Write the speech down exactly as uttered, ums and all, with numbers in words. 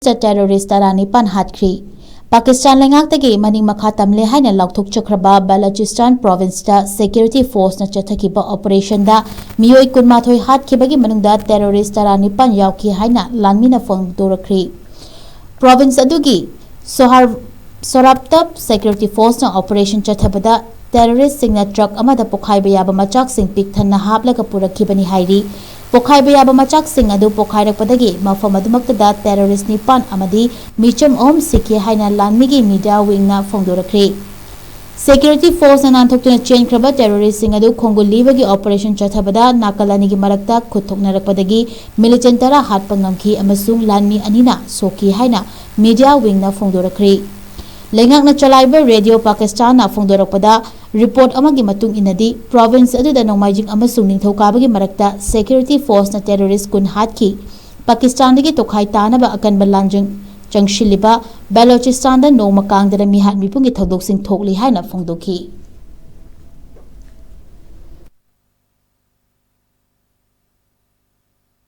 ꯇ ꯇꯦꯔꯣꯔꯤꯁ ꯇꯔꯥꯅꯤꯄꯥꯟ ꯍꯥꯠꯈ꯭ꯔꯤ꯫ ꯄꯥꯀꯤꯁꯇꯥꯟ ꯂꯩꯉꯥꯛꯇꯒꯤ ꯃꯅꯤꯡ ꯃꯈꯥ ꯇꯝꯂꯦ ꯍꯥꯏꯅ ꯂꯥꯎꯊꯣꯛꯆꯈ꯭ꯔꯕ ꯕꯦꯂꯣꯆꯤꯁꯇꯥꯟ ꯄ꯭ꯔꯣꯚꯤꯟꯁꯇ ꯁꯦꯀ꯭ꯌꯨꯔꯤꯇꯤ ꯐꯣꯔꯁꯅ ꯆꯠꯊꯈꯤꯕ ꯑꯣꯄꯔꯦꯁꯟꯗ ꯃꯤꯑꯣꯏ ꯀꯨꯟꯃꯥꯊꯣꯏ ꯍꯥꯠꯈꯤꯕꯒꯤ ꯃꯅꯨꯡꯗ ꯇꯦꯔꯣꯔꯤꯁ ꯇꯔꯥꯅꯤꯄꯥꯟ ꯌꯥꯎꯈꯤ ꯍꯥꯏꯅ ꯂꯥꯟꯃꯤꯅ ꯐꯣꯡꯗꯣꯔꯛꯈ꯭ꯔꯤ꯫ ꯄ꯭ꯔꯣꯚꯤꯟꯁ ꯑꯗꯨꯒꯤ ꯁꯣꯍꯥꯔ ꯁꯣꯔꯥꯞꯇꯞ ꯁꯦꯀ꯭ꯌꯨꯔꯤꯇꯤ ꯐꯣꯔꯁꯅ ꯑꯣꯄꯔꯦꯁꯟ ꯆꯠꯊꯕꯗ ꯇꯦꯔꯣꯔꯤꯁꯁꯤꯡꯅ ꯇ꯭ꯔꯛ ꯑꯃꯗ ꯄꯣꯈꯥꯏꯕ ꯌꯥꯕ ꯃꯆꯥꯛꯁꯤꯡ ꯄꯤꯛ ꯊꯟꯅ ꯍꯥꯞꯂꯒ ꯄꯨꯔꯛꯈꯤꯕꯅꯤ ꯍꯥꯏꯔꯤ꯫ ꯄꯣꯈꯥꯏꯕ ꯌꯥꯕ ꯃꯆꯥꯛꯁꯤꯡ ꯑꯗꯨ ꯄꯣꯈꯥꯏꯔꯛꯄꯗꯒꯤ ꯃꯐꯝ ꯑꯗꯨꯃꯛꯇꯗ ꯇꯦꯔꯣꯔꯤꯁ ꯅꯤꯄꯥꯟ ꯑꯃꯗꯤ ꯃꯤꯆꯝ ꯑꯍꯨꯝ ꯁꯤꯈꯤ ꯍꯥꯏꯅ ꯂꯥꯟꯃꯤꯒꯤ ꯃꯤꯗꯤꯌꯥ ꯋꯤꯡꯅ ꯐꯣꯡꯗꯣꯔꯛꯈ꯭ꯔꯤ꯫ ꯁꯦꯀ꯭ꯌꯨꯔꯤꯇꯤ ꯐꯣꯔꯁꯅ ꯅꯥꯟꯊꯣꯛꯇꯨꯅ ꯆꯦꯟꯈ꯭ꯔꯕ ꯇꯦꯔꯣꯔꯤꯁꯁꯤꯡ ꯑꯗꯨ ꯈꯣꯡꯒꯨꯜ ꯂꯤꯕꯒꯤ ꯑꯣꯄꯔꯦꯁꯟ ꯆꯠꯊꯕꯗ ꯅꯥꯀꯜ ꯑꯅꯤꯒꯤ ꯃꯔꯛꯇ ꯈꯨꯠ ꯊꯣꯛꯅꯔꯛꯄꯗꯒꯤ ꯃꯤꯂꯤꯇꯦꯟ ꯇꯔꯥ ꯍꯥꯠꯄ ꯉꯝꯈꯤ ꯑꯃꯁꯨꯡ ꯂꯥꯟꯃꯤ ꯑꯅꯤꯅ ꯁꯣꯛꯈꯤ ꯍꯥꯏꯅ ꯃꯤꯗꯤꯌꯥ ꯋꯤꯡꯅ ꯐꯣꯡꯗꯣꯔꯛꯈ꯭ꯔꯤ꯫ ꯂꯩꯉꯥꯛꯅ ꯆꯂꯥꯏꯕ ꯔꯦꯗꯤꯑꯣ ꯄꯥꯀꯤꯁꯇꯥꯟꯅ ꯐꯣꯡꯗꯣꯔꯛꯄꯗ, ꯔꯤꯄꯣꯔꯠ ꯑꯃꯒꯤ ꯃꯇꯨꯡ ꯏꯟꯅꯗꯤ, ꯄ꯭ꯔꯣꯚꯤꯟꯁ ꯑꯗꯨꯗ ꯅꯣꯡꯃꯥꯏꯖꯤꯡ ꯑꯃꯁꯨꯡ ꯅꯤꯡꯊꯧꯀꯥꯕꯒꯤ ꯃꯔꯛꯇ ꯁꯦꯀ꯭ꯌꯨꯔꯤꯇꯤ ꯐꯣꯔꯁꯅ ꯇꯦꯔꯣꯔꯤꯁ ꯀꯨꯟ ꯍꯥꯠꯈꯤ꯫ ꯄꯥꯀꯤꯁꯇꯥꯟꯗꯒꯤ ꯇꯣꯈꯥꯏ ꯇꯥꯅꯕ ꯑꯀꯟꯕ ꯂꯥꯟꯖꯪ ꯆꯪꯁꯤꯜꯂꯤꯕ ꯕꯦꯂꯣꯆꯤꯁꯇꯥꯟꯗ ꯅꯣꯡꯃ ꯀꯥꯡꯗꯅ ꯃꯤꯍꯥꯠ ꯃꯤꯄꯨꯡꯒꯤ ꯊꯧꯗꯣꯛꯁꯤꯡ ꯊꯣꯛꯂꯤ ꯍꯥꯏꯅ ꯐꯣꯡꯗꯣꯛꯈꯤ꯫